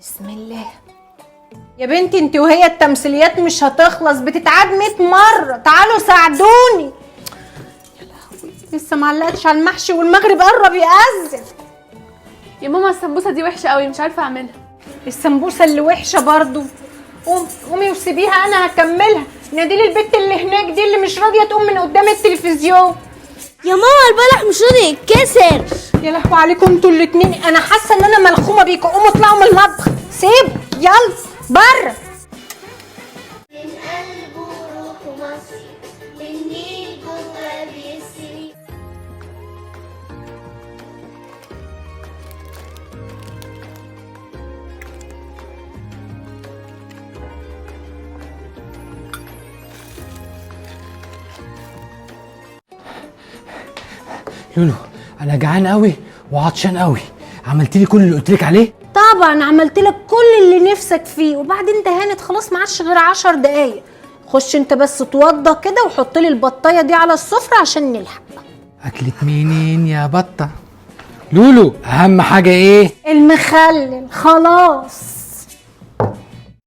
بسم الله. يا بنتي انت وهي التمثيليات مش هتخلص، بتتعاد 100 مرة. تعالوا ساعدوني. يا لهوي لسه معلقتش على المحشي والمغرب قرب يأذن. يا ماما السمبوسه دي وحشة قوي، مش عارفه اعملها. السمبوسه اللي وحشة برضو. قوم قومي وسيبيها انا هكملها. ناديلي البت اللي هناك دي اللي مش راضية تقوم من قدام التلفزيون. يا ماما البلح مش راضي يتكسر. يا لهوي عليكم انتوا الاتنين، انا حاسه ان انا ملخومه بيكم. قوموا اطلعوا من المطبخ، سيب يلا بره. من قلبه روح مصر، النيل جوا بيسري. لولو انا جعان قوي وعطشان قوي. عملت لي كل اللي قلت لك عليه؟ طبعا عملت لك كل اللي نفسك فيه، وبعدين دهانت خلاص ما عادش غير 10 دقايق. خش انت بس اتوضى كده وحط لي البطايه دي على السفرة عشان نلحق. اكلة منين يا بطه؟ لولو اهم حاجة ايه؟ المخلل خلاص.